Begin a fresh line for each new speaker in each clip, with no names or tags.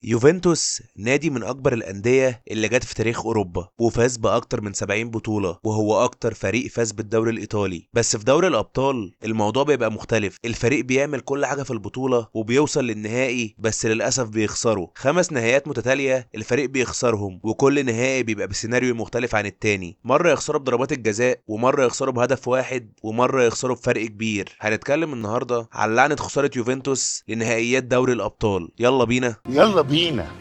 يوفنتوس نادي من أكبر الأندية اللي جت في تاريخ أوروبا، وفاز بأكتر من 70 بطولة، وهو أكتر فريق فاز بالدوري الإيطالي. بس في دوري الأبطال الموضوع بيبقى مختلف، الفريق بيعمل كل حاجة في البطولة وبيوصل للنهائي، بس للأسف بيخسره. 5 نهائيات متتالية الفريق بيخسرهم، وكل نهائي بيبقى بسيناريو مختلف عن التاني. مرة يخسروا بضربات الجزاء، ومرة يخسروا بهدف واحد، ومرة يخسروا بفرق كبير. هنتكلم النهاردة على لعنة خسارة يوفنتوس لنهائيات دوري الأبطال. يلا بينا
يلا بينا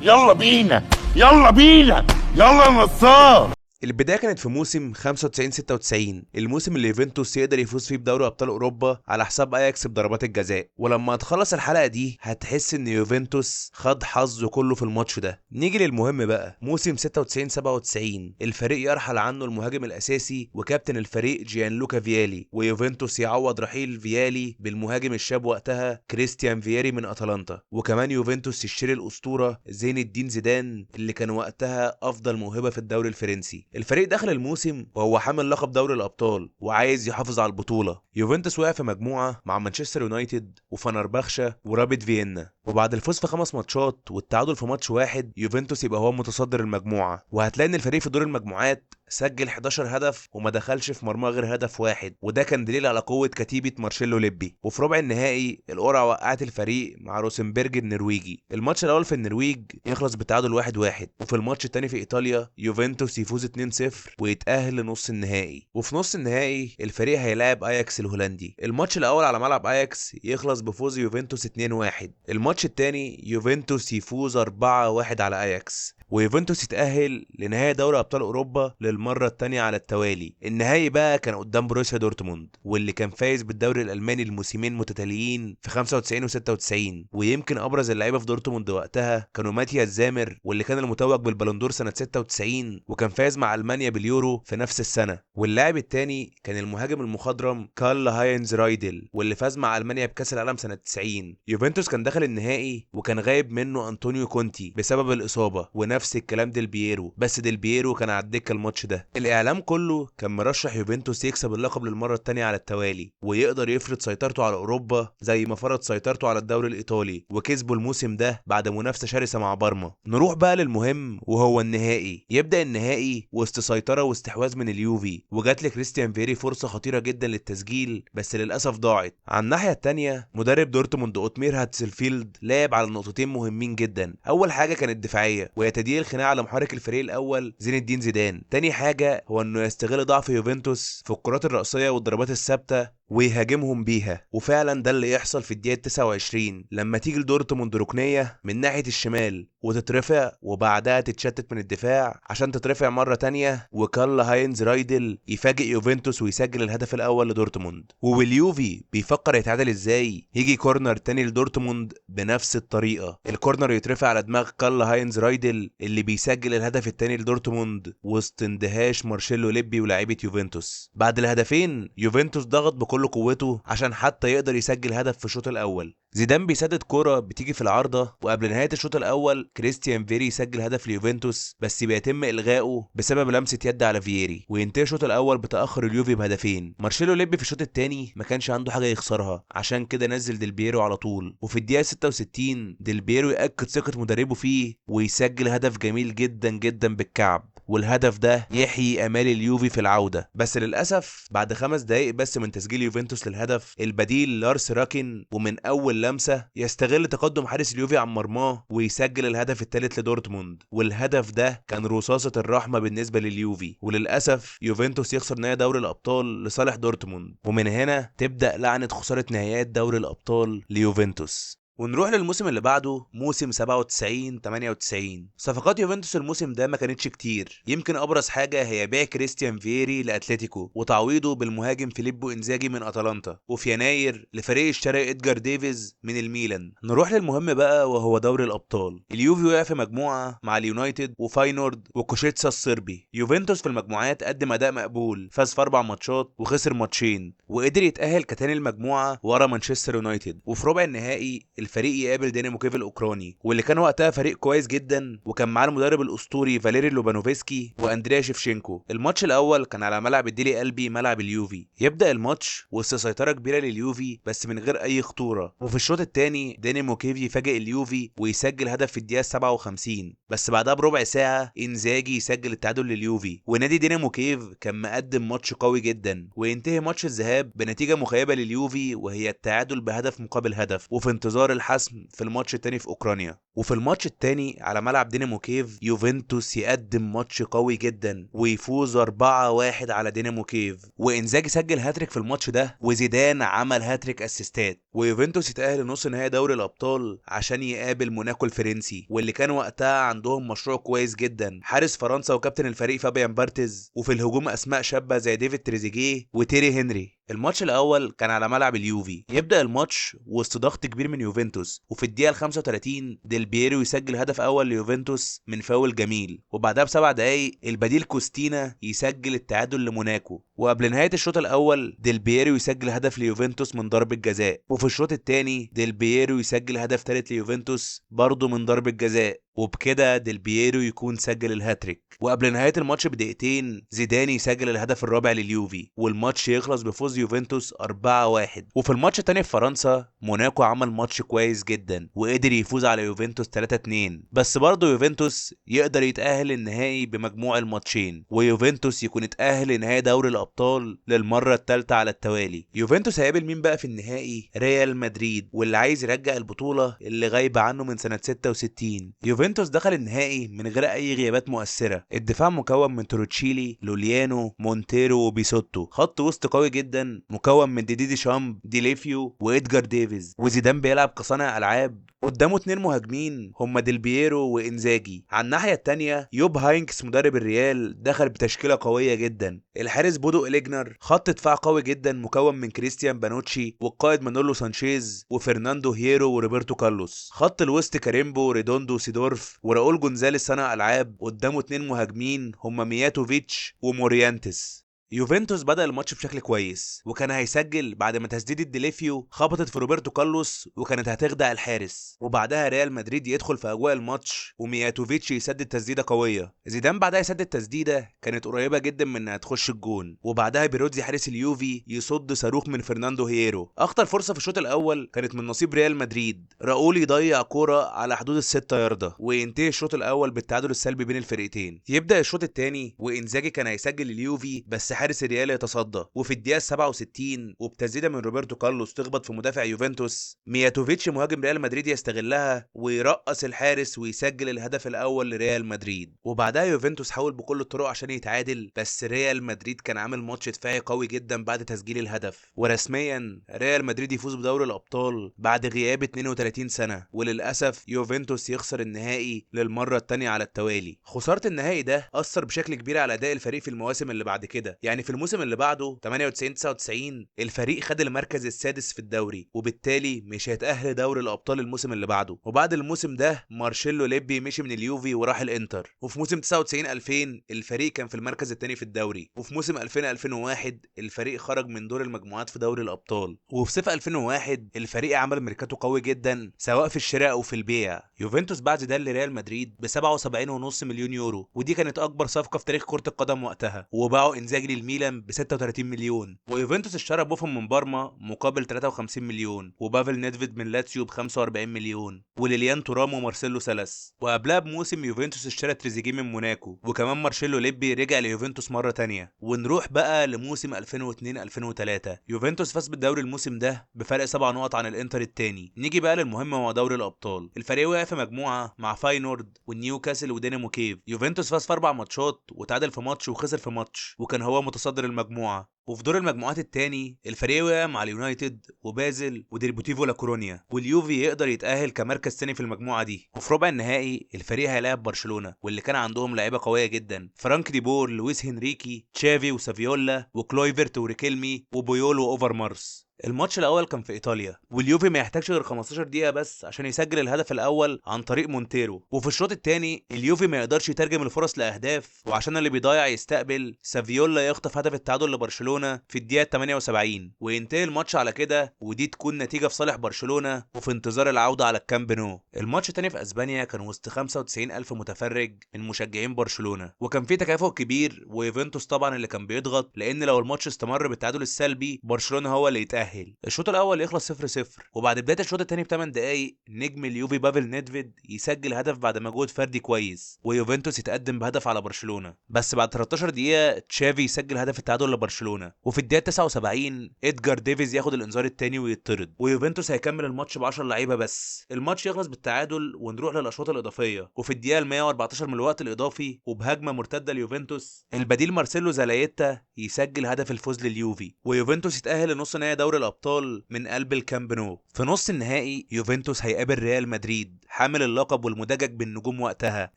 يلا بينا يلا بينا يلا نصار.
البداية كانت في موسم 95-96، الموسم اللي يوفنتوس يقدر يفوز فيه بدوري أبطال أوروبا على حساب أياكس بضربات الجزاء. ولما تخلص الحلقة دي هتحس إن يوفنتوس خد حظه كله في الماتش ده. نيجي للمهم بقى، موسم 96-97 الفريق يرحل عنه المهاجم الأساسي وكابتن الفريق جيانلوكا فيالي، ويوفنتوس يعوض رحيل فيالي بالمهاجم الشاب وقتها كريستيان فييري من أتلانتا. وكمان يوفنتوس يشتري الأسطورة زين الدين زيدان اللي كان وقتها أفضل موهبة في الدوري الفرنسي. الفريق دخل الموسم وهو حامل لقب دوري الأبطال وعايز يحافظ على البطولة. يوفنتوس وقع في مجموعة مع مانشستر يونايتد وفنربخشة ورابيد فيينا، وبعد الفوز في 5 ماتشات والتعادل في ماتش واحد يوفنتوس يبقى هو متصدر المجموعة. وهتلاقي ان الفريق في دور المجموعات سجل 11 هدف وما دخلش في مرماه غير هدف واحد، وده كان دليل على قوة كتيبة مارشيلو ليبي. وفي ربع النهائي القرعة وقعت الفريق مع روسنبرج النرويجي. الماتش الأول في النرويج يخلص بتعادل 1-1، وفي الماتش الثاني في إيطاليا يوفنتوس يفوز 2-0 ويتأهل لنص النهائي. وفي نص النهائي الفريق هيلاعب اياكس الهولندي. الماتش الأول على ملعب اياكس يخلص بفوز يوفنتوس 2-1. الماتش الثاني يوفنتوس يفوز 4-1 على اياكس، ويوفنتوس يتأهل لنهائي دوري أبطال أوروبا للمرة الثانية على التوالي. النهائي بقى كان قدام بروسيا دورتموند، واللي كان فايز بالدوري الألماني الموسمين متتاليين في 95 و96. ويمكن أبرز اللعيبة في دورتموند وقتها كانوا ماتياس زامر، واللي كان المتوج بالبالندور سنة 96 وكان فايز مع ألمانيا باليورو في نفس السنة. واللاعب الثاني كان المهاجم المخضرم كارل هاينز رايدل، واللي فاز مع ألمانيا بكأس العالم سنة 90. يوفنتوس كان دخل النهائي وكان غايب منه أنطونيو كونتي بسبب الإصابة، ونفس الكلام ديل بييرو، بس ديل بييرو كان على الدكة الماتش ده. الاعلام كله كان مرشح يوفنتوس يكسب اللقب للمرة الثانية على التوالي، ويقدر يفرض سيطرته على اوروبا زي ما فرض سيطرته على الدوري الايطالي، وكسبوا الموسم ده بعد منافسه شرسة مع بارما. نروح بقى للمهم وهو النهائي. يبدا النهائي وسط سيطرة واستحواذ من اليوفي، وجات لكريستيان فيري فرصة خطيرة جدا للتسجيل بس للاسف ضاعت. على الناحية الثانية مدرب دورتموند اوتمير هاتسلفيلد لعب على نقطتين مهمين جدا. اول حاجة كانت دفاعية، وهي تضييق الخناقة على محرك الفريق الاول زين الدين زيدان. تاني حاجة هو انه يستغل ضعف يوفنتوس في الكرات الرأسية والضربات الثابتة ويهاجمهم بيها، وفعلا ده اللي يحصل في الدقيقة 29 لما تيجي لدورتموند ركنيه من ناحية الشمال وتترفع، وبعدها تتشتت من الدفاع عشان تترفع مرة تانية، وكارل هاينز رايدل يفاجئ يوفنتوس ويسجل الهدف الاول لدورتموند. واليوفي بيفكر يتعادل ازاي، يجي corner تاني لدورتموند بنفس الطريقة، ال corner يترفع على دماغ كارل هاينز رايدل اللي بيسجل الهدف التاني لدورتموند وسط اندهاش مارشيلو ليبي ولاعيبه يوفنتوس. بعد الهدفين يوفنتوس ضغط بكل قوته عشان حتى يقدر يسجل هدف في الشوط الاول. زيدان بيسدد كرة بتيجي في العارضة، وقبل نهاية الشوط الأول كريستيان فيري يسجل هدف ليوفنتوس بس بيتم إلغائه بسبب لمسة يد على فييري، وينتهي الشوط الأول بتأخر اليوفي بهدفين. مارشيلو ليبي في الشوط الثاني ما كانش عنده حاجة يخسرها، عشان كده نزل ديل بييرو على طول. وفي الدقيقة 66 ديل بييرو يأكد ثقة مدربه فيه ويسجل هدف جميل جدا جدا بالكعب، والهدف ده يحيي امال اليوفي في العودة. بس للاسف بعد 5 دقايق بس من تسجيل يوفنتوس للهدف، البديل لارس راكن ومن اول لمسه يستغل تقدم حارس اليوفي عن مرماه ويسجل الهدف الثالث لدورتموند، والهدف ده كان رصاصة الرحمة بالنسبة لليوفي. وللاسف يوفنتوس يخسر نهائي دوري الابطال لصالح دورتموند، ومن هنا تبدا لعنه خسارة نهائيات دوري الابطال ليوفنتوس. ونروح للموسم اللي بعده، موسم 97-98. صفقات يوفنتوس الموسم ده ما كانتش كتير، يمكن ابرز حاجة هي بيع كريستيان فييري لاتلتيكو وتعويضه بالمهاجم فيليبو انزاجي من اتلانتا، وفي يناير لفريق اشترى ادجار ديفيز من الميلان. نروح للمهم بقى وهو دوري الابطال. اليوفي وقع في مجموعة مع اليونايتد وفاينورد وكوشيتسا الصربي. يوفنتوس في المجموعات قدم اداء مقبول، فاز في 4 ماتشات وخسر ماتشين، وقدر يتاهل كتاني المجموعة ورا مانشستر يونايتد. وفي ربع النهائي الفريق يقابل دينامو كييف الاوكراني، واللي كان وقتها فريق كويس جدا، وكان معاه المدرب الاسطوري فاليري لوبانوفسكي واندريا شيفشينكو. الماتش الاول كان على ملعب الديلي قلبي، ملعب اليوفي. يبدا الماتش وسط سيطرة كبيرة لليوفي بس من غير اي خطورة، وفي الشوط الثاني دينامو كييف يفاجئ اليوفي ويسجل هدف في الدقيقة 57، بس بعدها بربع ساعة انزاجي يسجل التعادل لليوفي. ونادي دينامو كييف كان مقدم ماتش قوي جدا، وينتهي ماتش الذهاب بنتيجة مخيبه لليوفي وهي التعادل بهدف مقابل هدف، وفي انتظار الحسم في الماتش الثاني في اوكرانيا. وفي الماتش الثاني على ملعب دينامو كييف يوفنتوس يقدم ماتش قوي جدا ويفوز 4-1 على دينامو كييف، وانزاجي سجل هاتريك في الماتش ده، وزيدان عمل هاتريك اسيستات، ويوفنتوس يتأهل لنص نهائي دوري الابطال عشان يقابل موناكو الفرنسي، واللي كان وقتها عندهم مشروع كويس جدا، حارس فرنسا وكابتن الفريق فابيان بارتز، وفي الهجوم اسماء شابه زي ديفيد تريزيجيه وتيري هنري. الماتش الاول كان على ملعب اليوفي. يبدا الماتش وسط ضغط كبير من يوفنتوس، وفي الدقيقة 35 ديل بييرو يسجل هدف اول ليوفنتوس من فاول جميل، وبعدها ب7 دقايق البديل كوستينا يسجل التعادل لموناكو، وقبل نهاية الشوط الاول ديل بييرو يسجل هدف ليوفنتوس من ضربه جزاء، وفي الشوط الثاني ديل بييرو يسجل هدف ثالث ليوفنتوس برضه من ضربه جزاء، وبكده ديل بييرو يكون سجل الهاتريك. وقبل نهاية الماتش بدقيقتين زيدان يسجل الهدف الرابع لليوفي، والماتش يخلص بفوز يوفنتوس 4-1. وفي الماتش الثاني في فرنسا موناكو عمل ماتش كويس جدا وقدر يفوز على يوفنتوس 3-2، بس برضه يوفنتوس يقدر يتأهل النهائي بمجموع الماتشين، ويوفنتوس يكون اتأهل لنهائي دوري الأبطال للمرة الثالثة على التوالي. يوفنتوس هيقابل مين بقى في النهائي؟ ريال مدريد، واللي عايز يرجع البطولة اللي غايبة عنه من سنة 66. يوفنتوس دخل النهائي من غير اي غيابات مؤثرة، الدفاع مكون من تروتشيلي، لوليانو، مونتيرو وبيسوتو، خط وسط قوي جدا مكون من ديدي ديشامب، ديليفيو وإدجار ديفيز، وزيدان بيلعب كصانع العاب، قدامه 2 مهاجمين هما ديل بييرو وانزاجي. على الناحية الثانية يوب هاينكس مدرب الريال دخل بتشكيله قوية جدا، الحارس بودو إليجنر، خط دفاع قوي جدا مكون من كريستيان بانوتشي والقائد مانولو سانشيز وفرناندو هيرو وروبرتو كارلوس، خط الوسط كاريمبو، ريدوندو، سيدورف وراؤول جونزاليس صانع العاب، قدامه 2 مهاجمين هما مياتوفيتش وموريانتس. يوفنتوس بدأ الماتش بشكل كويس، وكان هيسجل بعد ما تسديدة ديليفيو خبطت في روبرتو كارلوس وكانت هتخدع الحارس، وبعدها ريال مدريد يدخل في اجواء الماتش ومياتوفيتش يسدد تسديده قوية، زيدان بعدها يسدد تسديده كانت قريبه جدا من انها تخش الجون، وبعدها بيروتزي حارس اليوفي يصد صاروخ من فرناندو هيرو. اخطر فرصة في الشوط الاول كانت من نصيب ريال مدريد، راؤول يضيع كورة على حدود ال6 ياردة، وينتهي الشوط الاول بالتعادل السلبي بين الفرقتين. يبدأ الشوط الثاني وانزاجي كان هيسجل اليوفي بس حارس الريال يتصدى، وفي الدقيقة 67 وبتسديده من روبرتو كارلوس تخبط في مدافع يوفنتوس، مياتوفيتش مهاجم ريال مدريد يستغلها ويرقص الحارس ويسجل الهدف الاول لريال مدريد. وبعدها يوفنتوس حاول بكل الطرق عشان يتعادل، بس ريال مدريد كان عامل ماتش دفاعي قوي جدا بعد تسجيل الهدف، ورسميا ريال مدريد يفوز بدوري الابطال بعد غياب 32 سنة، وللاسف يوفنتوس يخسر النهائي للمرة الثانية على التوالي. خسارة النهائي ده اثر بشكل كبير على اداء الفريق في المواسم اللي بعد كده، يعني في الموسم اللي بعده 98-99 الفريق خد المركز السادس في الدوري، وبالتالي مش هيتأهل دوري الابطال الموسم اللي بعده. وبعد الموسم ده مارشيلو ليبي مشي من اليوفي وراح الانتر، وفي موسم 99-2000 الفريق كان في المركز الثاني في الدوري، وفي موسم 2000-2001 الفريق خرج من دور المجموعات في دوري الابطال، وفي صيف 2001 الفريق عمل ميركاتو قوي جدا سواء في الشراء او في البيع. يوفنتوس باع زيدان لريال مدريد ب 77.5 مليون يورو، ودي كانت اكبر صفقة في تاريخ كره القدم وقتها، وباعوا انزاجي للميلان ب 36 مليون، ويوفنتوس اشترى بوفون من بارما مقابل 53 مليون، وبافل نيدفيد من لاتسيو ب 45 مليون، وليليان تورام ومارسيلو سالاس. وقبلها بموسم يوفنتوس اشترى تريزيجيه من موناكو، وكمان مارشيلو ليبي رجع ليوفنتوس مرة ثانية. ونروح بقى لموسم 2002-2003، يوفنتوس فاز بالدوري الموسم ده بفرق 7 نقط عن الانتر الثاني. نيجي بقى للمهم هو دوري الابطال، الفريق وقع في مجموعة مع فاينورد والنيوكاسل ودينامو كييف. يوفنتوس فاز في 4 ماتشات وتعادل في ماتش وخسر في ماتش، وكان هو متصدر المجموعة. وفي دور المجموعات الثاني الفريق وقع مع اليونايتد وبازل وديربوتيفو لا كورونيا، واليوفي يقدر يتاهل كمركز ثاني في المجموعة دي. وفي ربع النهائي الفريق هيلاعب برشلونة، واللي كان عندهم لعيبة قوية جدا، فرانك ديبور، لويس هنريكي، تشافي وسافيولا وكلويفرت وريكيلمي وبويول واوفر مارس. الماتش الاول كان في ايطاليا، واليوفي ما يحتاجش غير 15 دقيقة بس عشان يسجل الهدف الاول عن طريق مونتيرو. وفي الشوط الثاني اليوفي ما يقدرش يترجم الفرص لاهداف، وعشان اللي بيضيع يستقبل، سافيولا يخطف هدف التعادل لبرشلونة في الدقيقة 78، وينتهي الماتش على كده، ودي تكون نتيجة في صالح برشلونة وفي انتظار العودة على الكامب نو. الماتش الثاني في اسبانيا كان وسط 95,000 متفرج من مشجعين برشلونة، وكان في تكافؤ كبير، ويوفنتوس طبعا اللي كان بيضغط، لان لو الماتش استمر بالتعادل السلبي برشلونة هو اللي يتأهل. الشوط الاول يخلص 0-0، وبعد بداية الشوط الثاني ب8 دقايق نجم اليوفي بافل نيدفيد يسجل هدف بعد مجهود فردي كويس، ويوفنتوس يتقدم بهدف على برشلونة. بس بعد 13 دقيقة تشافي يسجل هدف التعادل لبرشلونة، وفي الدقيقة 79 ادجار ديفيز ياخد الانذار الثاني ويطرد، ويوفنتوس هيكمل الماتش ب10 لعيبة بس. الماتش يخلص بالتعادل ونروح للاشواط الاضافية، وفي الدقيقة 114 من الوقت الاضافي وبهجمه مرتدة ليوفنتوس البديل مارسيلو زالايتا يسجل هدف الفوز لليوفي، ويوفنتوس يتأهل لنص نهائي دوري الابطال من قلب الكامب نو. في نص النهائي يوفنتوس هيقابل ريال مدريد حامل اللقب والمدجج بالنجوم وقتها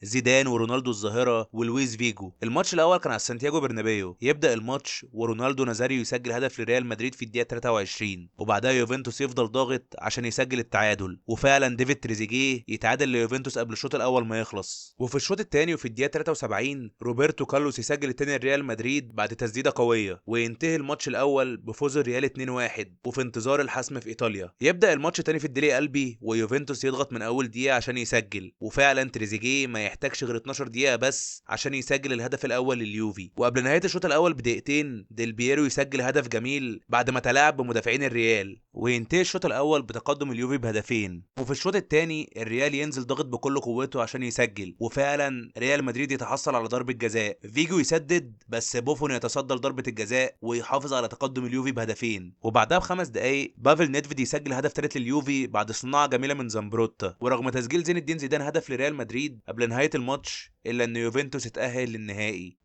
زيدان ورونالدو الظاهرة ولويس فيجو. الماتش الاول كان على سانتياغو برنابيو. يبدا الماتش ورونالدو نازاريو يسجل هدف لريال مدريد في الدقيقة 23، وبعدها يوفنتوس يفضل ضاغط عشان يسجل التعادل، وفعلا ديفيد تريزيجيه يتعادل ليوفنتوس قبل الشوط الاول ما يخلص. وفي الشوط الثاني وفي الدقيقة 73 روبرتو كارلوس يسجل الثاني لريال مدريد بعد تسديده قوية، وينتهي الماتش الاول بفوز الريال 2-1 وفي انتظار الحسم في ايطاليا. يبدا الماتش الثاني في الديلي قلبي، ويوفنتوس يضغط من اول دقيقة عشان يسجل، وفعلا تريزيجيه ما يحتاجش غير 12 دقيقة بس عشان يسجل الهدف الاول لليوفي. وقبل نهاية الشوط الاول بدقيقتين ديل بييرو يسجل هدف جميل بعد ما تلاعب بمدافعين الريال، وينتهي الشوط الاول بتقدم اليوفي بهدفين. وفي الشوط الثاني الريال ينزل ضاغط بكل قوته عشان يسجل، وفعلا ريال مدريد يتحصل على ضربه جزاء، فيجو يسدد بس بوفون يتصدى لضربه الجزاء ويحافظ على تقدم اليوفي بهدفين. وبعدها ب5 دقايق بافل نيدفيد يسجل هدف ثالث لليوفي بعد صناعة جميلة من زامبروتا. ورغم تسجيل زين الدين زيدان هدف لريال مدريد قبل نهاية الماتش، الا ان يوفنتوس اتأهل للنهائي.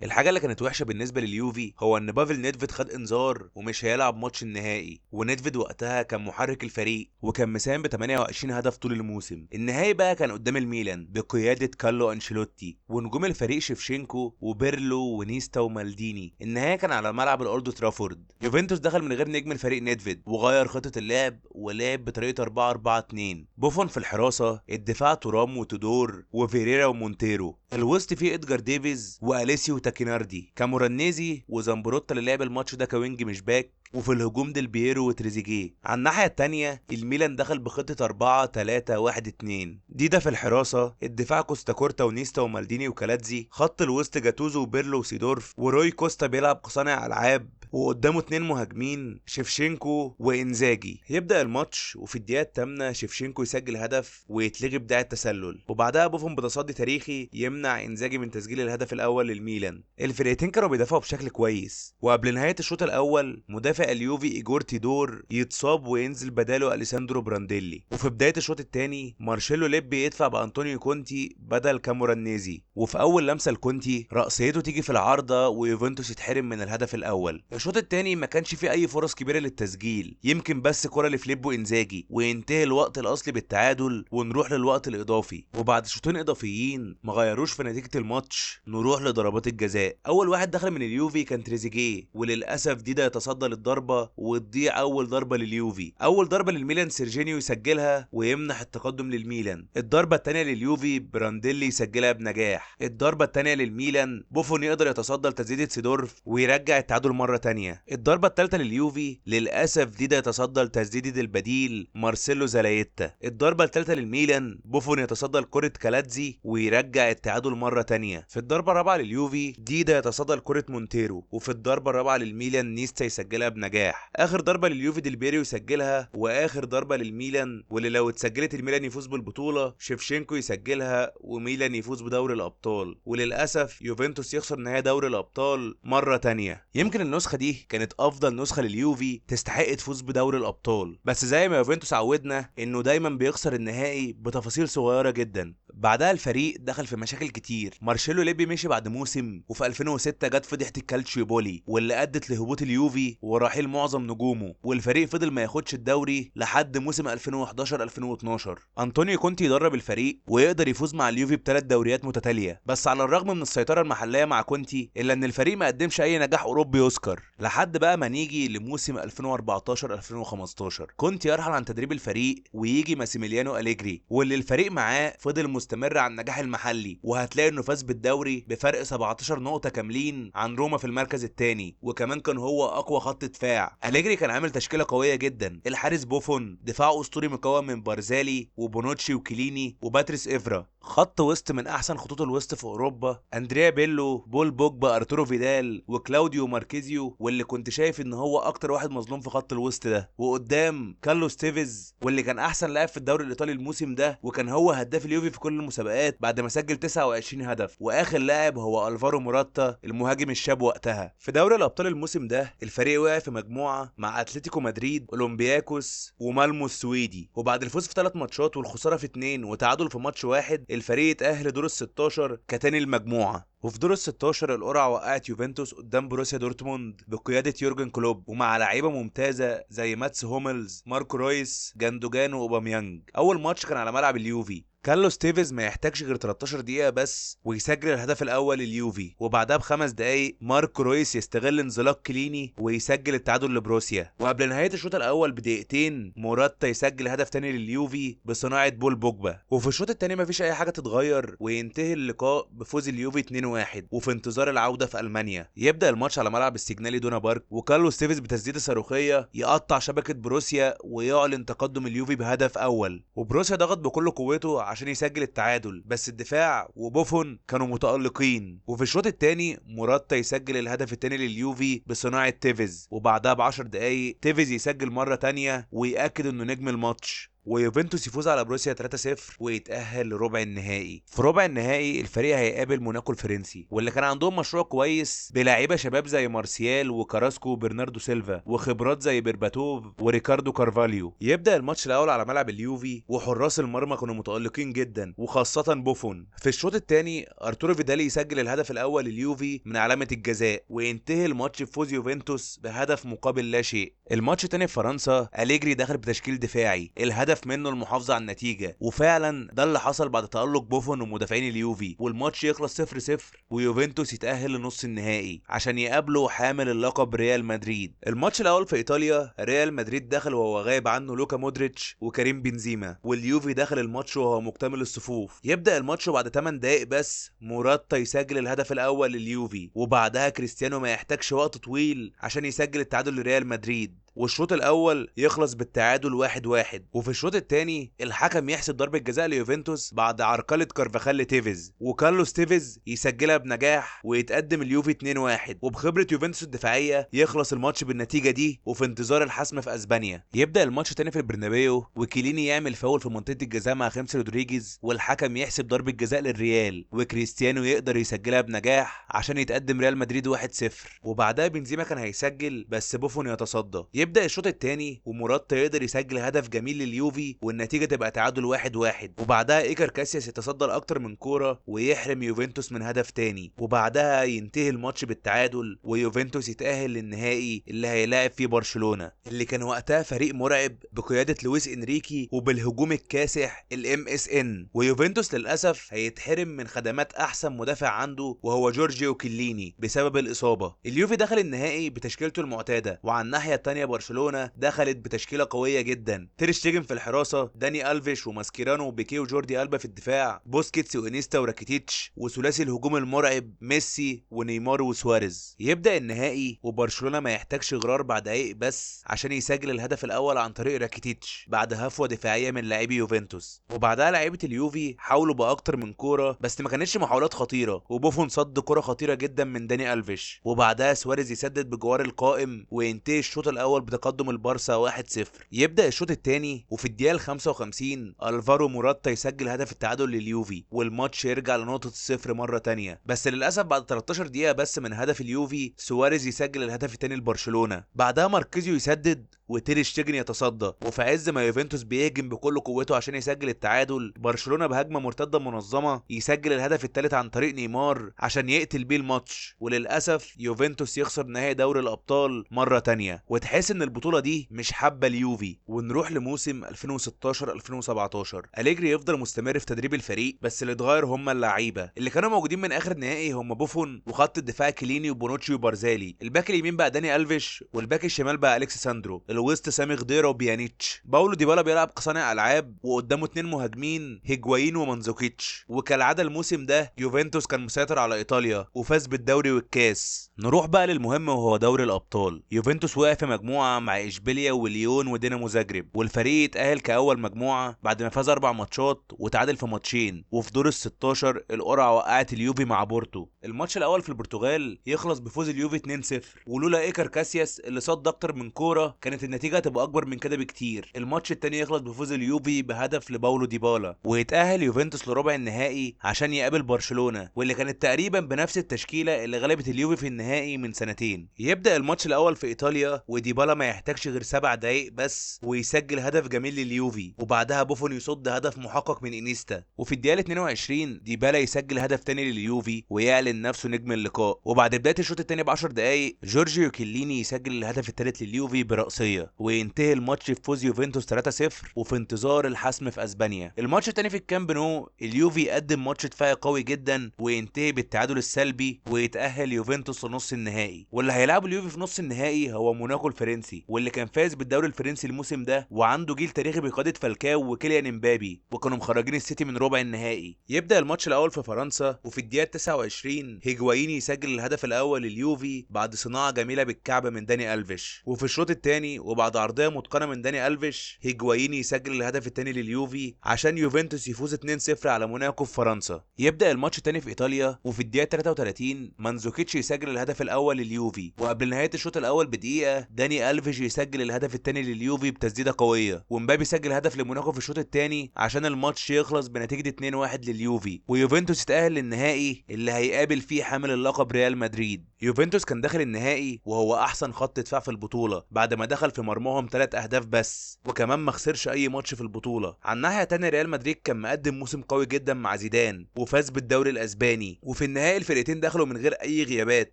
الحاجة اللي كانت وحشة بالنسبة لليوفي هو ان بافل نيدفيد خد انذار ومش هيلعب ماتش النهائي، ونيدفيد وقتها كان محرك الفريق وكان مساهم ب 28 هدف طول الموسم. النهائي بقى كان قدام الميلان بقيادة كارلو انشيلوتي ونجوم الفريق شيفشينكو وبيرلو ونيستا ومالديني. النهائي كان على ملعب الاولد ترافورد. يوفنتوس دخل من غير نجم الفريق نيدفيد وغير خطة اللعب ولعب بطريقة 4-4-2. بوفون في الحراسة، الدفاع تورام وتودور وفيريرا ومونتيرو، الوسط فيه ادجار ديفيز واليسيو تاكيناردي، كامورانيزي وزامبروتا اللي لعب الماتش ده ك wing مش back، وفي الهجوم ديل بييرو وتريزيجيه. على الناحية الثانية الميلان دخل بخطه 4-3-1-2، ديدا في الحراسة، الدفاع كوستا كورتا ونيستا ومالديني وكالاتزي، خط الوسط جاتوزو وبيرلو وسيدورف، وروي كوستا بيلعب كصانع العاب، وقدامه 2 مهاجمين شيفشينكو وانزاجي. يبدا الماتش وفي الدقيقة 8 شيفشينكو يسجل هدف ويتلغي بداية التسلل، وبعدها بوفون بتصدي تاريخي يمنع انزاجي من تسجيل الهدف الاول للميلان. الفرقتين كانوا بيدافعوا بشكل كويس، وقبل نهاية الشوط الاول مدافع اليوفي ايجور تيدور يتصاب وينزل بداله اليساندرو برانديلي. وفي بداية الشوط الثاني مارشيلو ليبي يدفع بانطونيو كونتي بدل كامورانيزي، وفي اول لمسه لكونتي رأسيته تيجي في العارضة ويوفنتوس يتحرم من الهدف الاول. الشوط الثاني ما كانش فيه اي فرص كبيرة للتسجيل، يمكن بس كره لفليبو انزاجي، وينتهي الوقت الاصلي بالتعادل ونروح للوقت الاضافي. وبعد شوطين اضافيين ما غيروش في نتيجة الماتش نروح لضربات الجزاء. اول واحد دخل من اليوفي كان تريزيجيه، وللاسف ديدا يتصدى للضربه وتضيع اول ضربه لليوفي. اول ضربه للميلان سيرجينيو يسجلها ويمنح التقدم للميلان. الضربة الثانية لليوفي برانديلي يسجلها بنجاح. الضربة الثانية للميلان بوفون يقدر يتصدى لتسديده سيدورف ويرجع التعادل مرة ثانية. الضربة الثالثة لليوفي للاسف ديدا يتصدى لتسديده البديل مارسيلو زالايتا. الضربة الثالثة للميلان بوفون يتصدى لكرة كالاتزي ويرجع التعادل مرة ثانية. في الضربة الرابعة لليوفي ديدا يتصدى لكرة مونتيرو، وفي الضربة الرابعة للميلان نيستا يسجلها بنجاح. اخر ضربه لليوفي ديل بيريو يسجلها، واخر ضربه للميلان واللي لو اتسجلت الميلان يفوز بالبطولة شيفشينكو يسجلها وميلان يفوز بدوري الابطال. وللاسف يوفنتوس يخسر نهائي دوري الابطال مرة ثانية. يمكن النسخة دي كانت افضل نسخه لليوفي تستحق تفوز بدوري الابطال، بس زي ما يوفنتوس عودنا انه دايما بيخسر النهائي بتفاصيل صغيرة جدا. بعدها الفريق دخل في مشاكل كتير، مارشيلو ليبي مشي بعد موسم، وفي 2006 جت فضيحة الكالتشيوبولي واللي ادت لهبوط اليوفي ورحيل معظم نجومه، والفريق فضل ما ياخدش الدوري لحد موسم 2011 2012. انطونيو كونتي يدرب الفريق ويقدر يفوز مع اليوفي ب3 دوريات متتالية، بس على الرغم من السيطرة المحلية مع كونتي الا ان الفريق ما قدمش اي نجاح اوروبي يذكر. لحد بقى ما نيجي لموسم 2014 2015، كونتي يرحل عن تدريب الفريق ويجي ماسيميليانو أليجري، واللي الفريق معاه فضل مستمر على النجاح المحلي، وهتلاقي انه فاز بالدوري بفرق 17 نقطة كاملين عن روما في المركز الثاني، وكمان كان هو اقوى خط دفاع. أليجري كان عامل تشكيلة قوية جدا، الحارس بوفون، دفاع اسطوري مكون من بارزالي وبونوتشي وكيليني وباتريس إفرا، خط وسط من احسن خطوط الوسط في اوروبا، اندريا بيلو، بول بوجبا، ارتورو فيدال، وكلاوديو ماركيزيو، واللي كنت شايف ان هو اكتر واحد مظلوم في خط الوسط ده، وقدام كارلوس تيفيز واللي كان احسن لاعب في الدوري الايطالي الموسم ده، وكان هو هداف اليوفي في كل المسابقات بعد ما سجل 29 هدف، واخر لاعب هو الفارو موراتا المهاجم الشاب وقتها. في دوري الابطال الموسم ده الفريق وقع في مجموعة مع اتلتيكو مدريد، اولمبياكوس، ومالمو السويدي، وبعد الفوز في 3 ماتشات والخسارة في 2 وتعادل في ماتش واحد، الفريق اتأهل دور ال16 كتاني المجموعة. وفي دور ال16 القرعة وقعت يوفنتوس قدام بروسيا دورتموند بقيادة يورجن كلوب، ومع لعيبة ممتازة زي ماتس هوملز، ماركو رويس، جاندوجان، واوباميانج. اول ماتش كان على ملعب اليوفي، كارلوس تيفيز ما يحتاجش غير 13 دقيقة بس ويسجل الهدف الأول لليوفي، وبعدها ب5 دقايق ماركو رويس يستغل انزلاق كليني ويسجل التعادل لبروسيا، وقبل نهاية الشوط الأول بدقيقتين موراتا يسجل هدف تاني لليوفي بصناعة بول بوجبا. وفي الشوط التاني مفيش أي حاجة تتغير، وينتهي اللقاء بفوز اليوفي 2-1. وفي انتظار العودة في ألمانيا يبدأ الماتش على ملعب السيجنالي دونا بارك، وكارلوس تيفيز بتسديدة صاروخية يقطع شبكة بروسيا ويعلن تقدم اليوفي بهدف أول، وبروسيا ضغط بكل قوته عشان يسجل التعادل، بس الدفاع وبوفون كانوا متألقين. وفي الشوط الثاني موراتا يسجل الهدف الثاني لليوفي بصناعة تيفيز، وبعدها ب10 دقايق تيفيز يسجل مرة تانية ويأكد انه نجم الماتش، ويوفنتوس يفوز على بروسيا 3-0 ويتأهل لربع النهائي. في ربع النهائي الفريق هيقابل موناكو الفرنسي، واللي كان عندهم مشروع كويس بلاعيبه شباب زي مارسيال وكاراسكو وبرناردو سيلفا، وخبرات زي بيرباتوف وريكاردو كارفاليو. يبدأ الماتش الاول على ملعب اليوفي، وحراس المرمى كانوا متألقين جدا وخاصة بوفون. في الشوط الثاني ارتورو فيدال يسجل الهدف الاول لليوفي من علامة الجزاء، وينتهي الماتش بفوز يوفنتوس بهدف مقابل لا شيء. الماتش الثاني في فرنسا أليجري دخل بتشكيل دفاعي، الهدف منه المحافظة على النتيجة، وفعلا ده اللي حصل بعد تألق بوفون ومدافعين اليوفي، والماتش يخلص 0-0 ويوفنتوس يتأهل لنص النهائي عشان يقابلوا حامل اللقب ريال مدريد. الماتش الاول في ايطاليا ريال مدريد دخل وهو غايب عنه لوكا مودريتش وكريم بنزيما، واليوفي دخل الماتش وهو مكتمل الصفوف. يبدأ الماتش بعد 8 دقائق بس موراتا يسجل الهدف الاول لليوفي، وبعدها كريستيانو ما يحتاجش وقت طويل عشان يسجل التعادل لريال مدريد، والشوط الاول يخلص بالتعادل 1-1. وفي الشوط الثاني الحكم يحسب ضربه جزاء ليوفنتوس بعد عرقله كارفاخال لتيفيز، وكارلوس تيفيز يسجلها بنجاح ويتقدم اليوفي 2-1. وبخبره يوفنتوس الدفاعية يخلص الماتش بالنتيجة دي، وفي انتظار الحسم في اسبانيا. يبدا الماتش الثاني في البرنابيو، وكيليني يعمل فاول في منطقة الجزاء مع خمسة رودريجيز، والحكم يحسب ضربه جزاء للريال، وكريستيانو يقدر يسجلها بنجاح عشان يتقدم ريال مدريد 1-0. وبعدها بنزيما كان هيسجل بس بوفون يتصدى. يبدأ الشوط الثاني وموراتا يقدر يسجل هدف جميل لليوفي والنتيجة تبقى تعادل 1-1. وبعدها إيكار كاسياس يتصدى لأكتر من كورة ويحرم يوفنتوس من هدف تاني، وبعدها ينتهي الماتش بالتعادل ويوفنتوس يتأهل للنهائي اللي هيلاعب فيه برشلونة، اللي كان وقتها فريق مرعب بقيادة لويس إنريكي وبالهجوم الكاسح الMSN. ويوفنتوس للأسف هيتحرم من خدمات أحسن مدافع عنده وهو جورجيو كيليني بسبب الإصابة. اليوفي دخل النهائي بتشكيلته المعتادة، وعلى الناحية الثانية برشلونة دخلت بتشكيلة قوية جدا، تير شتيجن في الحراسة، داني ألفيش وماسكيرانو وبيكيه وجوردي ألبا في الدفاع، بوسكيتس وإنيستا وراكيتيتش، وثلاثي الهجوم المرعب ميسي ونيمار وسواريز. يبدأ النهائي وبرشلونة ما يحتاجش غير 4 دقايق بس عشان يسجل الهدف الأول عن طريق راكيتيتش بعد هفوة دفاعية من لاعبي يوفنتوس. وبعدها لاعيبة اليوفي حاولوا بأكتر من كورة بس ما كانتش محاولات خطيرة، وبوفون صد كرة خطيرة جدا من داني ألفيش، وبعدها سواريز يسدد بجوار القائم وينتهي الشوط الأول بتقدم البارسا 1-0. يبدأ الشوط الثاني وفي الدقيقة 55 الفارو موراتا يسجل هدف التعادل لليوفي، والماتش يرجع لنقطة الصفر مرة تانية. بس للأسف بعد 13 دقيقة بس من هدف اليوفي سواريز يسجل الهدف الثاني لبرشلونة، بعدها ماركيزيو يسدد وتير شتيجن يتصدى. وفي عز ما يوفنتوس بيهجم بكل قوته عشان يسجل التعادل، برشلونة بهجمة مرتدة منظمة يسجل الهدف الثالث عن طريق نيمار عشان يقتل بيه الماتش. وللأسف يوفنتوس يخسر نهائي دوري الأبطال مرة تانية، وتحس ان البطولة دي مش حابة اليوفي. ونروح لموسم 2016 2017، أليجري يفضل مستمر في تدريب الفريق، بس اللي اتغير هم اللعيبة اللي كانوا موجودين من اخر النهائي، هم بوفون وخط الدفاع كيليني وبونوتشي وبارزالي، الباك اليمين بقى داني الفيش، والباك الشمال بقى اليكس ساندرو، الوسط سامي خضيره وبيانيتش، باولو ديبالا بيلعب كصانع العاب وقدامه 2 مهاجمين هيجوايين ومانزوكيتش. وكالعادة الموسم ده يوفنتوس كان مسيطر على ايطاليا وفاز بالدوري والكاس. نروح بقى للمهم وهو دوري الابطال. يوفنتوس وقع في مجموعة مع اشبيليا وليون ودينامو زاجرب، والفريق اتاهل كاول مجموعة بعد ما فاز 4 ماتشات وتعادل في ماتشين. وفي دور ال16 القرعة وقعت اليوفي مع بورتو. الماتش الاول في البرتغال يخلص بفوز اليوفي 2-0، ولولا ايكر كاسياس اللي صد اكتر من كورة كانت النتيجة هتبقى اكبر من كده بكتير. الماتش الثاني يخلص بفوز اليوفي بهدف لباولو ديبالا، ويتاهل يوفنتوس لربع النهائي عشان يقابل برشلونة، واللي كانت تقريبا بنفس التشكيلة اللي غلبت اليوفي في النهائي من سنتين. يبدا الماتش الاول في ايطاليا، وديبالا ما يحتاجش غير 7 دقايق بس ويسجل هدف جميل لليوفي، وبعدها بوفون يصد هدف محقق من انيستا. وفي الدقيقة 22 ديبالا يسجل هدف تاني لليوفي ويعلن نفسه نجم اللقاء. وبعد بداية الشوط الثاني ب 10 دقايق جورجيو كيليني يسجل الهدف الثالث لليوفي برأسيه، وينتهي الماتش بفوز يوفنتوس 3-0 وفي انتظار الحسم في اسبانيا. الماتش الثاني في الكامب نو، اليوفي يقدم ماتش دفاعي قوي جدا وينتهي بالتعادل السلبي، ويتأهل يوفنتوس لنص النهائي. واللي هيلعبه اليوفي في نص النهائي هو موناكو الفرنسي، واللي كان فاز بالدوري الفرنسي الموسم ده وعنده جيل تاريخي بقيادة فالكاو وكيليان امبابي، وكانوا مخرجين السيتي من ربع النهائي. يبدأ الماتش الاول في فرنسا، وفي الدقيقة 29 هيجوايين يسجل الهدف الاول لليوفي بعد صناعة جميلة بالكعب من داني الفيش. وفي الشوط الثاني وبعد عرضية متقنة من داني الفيش هيجوايين يسجل الهدف الثاني لليوفي عشان يوفنتوس يفوز 2-0 على موناكو في فرنسا. يبدأ الماتش الثاني في ايطاليا، وفي الدقيقة 33 مانزوكيتش يسجل الهدف الاول لليوفي، وقبل نهاية الشوط الاول بدقيقة داني الفيش يسجل الهدف الثاني لليوفي بتسديدة قوية، ومبابي يسجل هدف لموناكو في الشوط الثاني عشان الماتش يخلص بنتيجة 2-1 لليوفي، ويوفنتوس يتأهل للنهائي اللي هيقابل فيه حامل اللقب ريال مدريد. يوفنتوس كان داخل النهائي وهو احسن خط دفاع في البطولة بعد ما دخل في مرماهم 3 اهداف بس، وكمان ما خسرش اي ماتش في البطولة. على الناحية الثانية ريال مدريد كان مقدم موسم قوي جدا مع زيدان وفاز بالدوري الاسباني. وفي النهائي الفرقتين دخلوا من غير اي غيابات،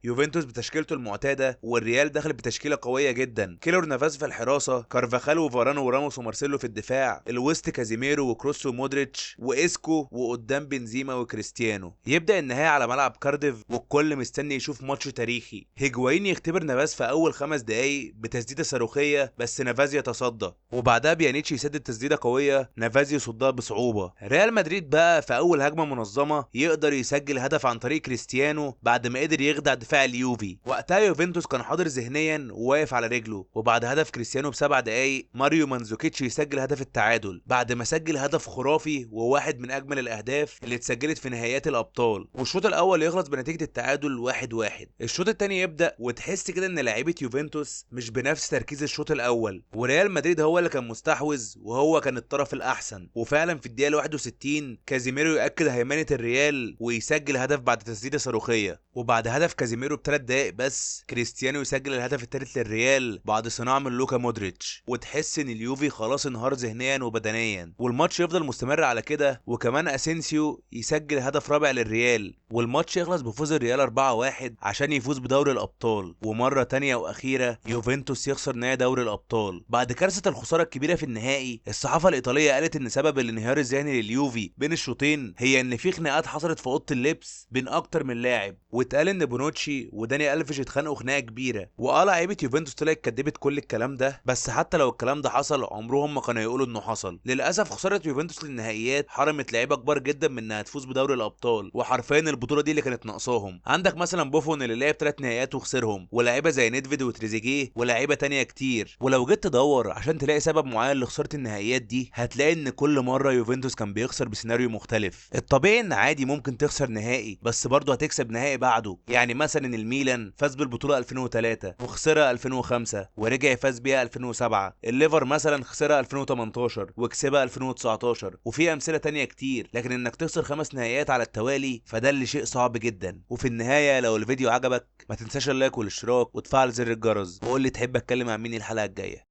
يوفنتوس بتشكيلته المعتادة والريال دخل بتشكيلة قوية جدا، كيلور نافاس في الحراسة، كارفاخال وفاران وراموس ومارسيلو في الدفاع، الوسط كازيميرو وكروس ومودريتش واسكو، وقدام بنزيما وكريستيانو. يبدأ النهائي على ملعب كارديف والكل مستني يشوف ماتش تاريخي. هيجوايين يختبر نافاس في اول 5 دقايق بتسديده صاروخيه بس نافاس يتصدى، وبعدها بيانيتش يسدد تسديده قوية نافاس يصدها بصعوبة. ريال مدريد بقى في اول هجمة منظمة يقدر يسجل هدف عن طريق كريستيانو بعد ما قدر يخدع دفاع اليوفي. وقتها يوفنتوس كان حاضر ذهنيا وواقف على رجله، وبعد هدف كريستيانو ب7 دقايق ماريو مانزوكيتش يسجل هدف التعادل بعد ما سجل هدف خرافي وواحد من اجمل الاهداف اللي اتسجلت في نهائيات الابطال. والشوط الاول يخلص بنتيجة التعادل 1-1. الشوط الثاني يبدا وتحس كده ان لاعيبه يوفنتوس مش بنفس تركيز الشوط الاول، وريال مدريد هو اللي كان مستحوذ وهو كان الطرف الاحسن. وفعلا في الدقيقة 61 كازيميرو ياكد هيمنة الريال ويسجل هدف بعد تسديده صاروخيه، وبعد هدف كازيميرو ب3 دقايق بس كريستيانو يسجل الهدف الثالث للريال بعد صناعة من لوكا مودريتش. وتحس ان اليوفي خلاص انهار ذهنيا وبدنيا، والماتش يفضل مستمر على كده، وكمان اسينسيو يسجل هدف رابع للريال، والماتش يخلص بفوز الريال 4-1 عشان يفوز بدوري الابطال. ومرة تانية واخيره يوفنتوس يخسر نهائي دوري الابطال بعد كارثة الخسارة الكبيرة في النهائي. الصحافة الايطالية قالت ان سبب الانهيار الذهني لليوفي بين الشوطين هي ان في خناقات حصلت في اوضة اللبس بين اكتر من لاعب، واتقال ان بونوتشي وداني الفيش اتخانقوا خناقه كبيرة، وقال لعيبة يوفنتوس طلعت كدبت كل الكلام ده، بس حتى لو الكلام ده حصل عمرهم ما كانوا يقولوا انه حصل. للاسف خسارة يوفنتوس للنهائيات حرمت لعيبة كبار جدا من انها تفوز بدوري الابطال، وحرفيا البطولة دي اللي كانت ناقصاهم. عندك مثلا بوفون اللي لعب 3 نهائيات وخسرهم، ولاعيبه زي نيدفيد وتريزيجيه ولاعيبه تانية كتير. ولو جيت تدور عشان تلاقي سبب معين لخسارة النهائيات دي هتلاقي ان كل مرة يوفنتوس كان بيخسر بسيناريو مختلف. الطبيعي ان عادي ممكن تخسر نهائي بس برضه هتكسب نهائي بعده، يعني مثلا الميلان فاز بالبطولة 2003 وخسرها 2005 ورجع فاز بيها 2007، الليفر مثلا خسرها 2018 وكسبها 2019، وفي امثلة تانية كتير. لكن انك تخسر 5 نهائيات على التوالي فده اللي شيء صعب جدا. وفي النهاية لو الفيديو عجبك ما تنساش ال like والاشتراك وتفعل زر الجرس، وقول لي تحب اتكلم عن مين الحلقة الجاية.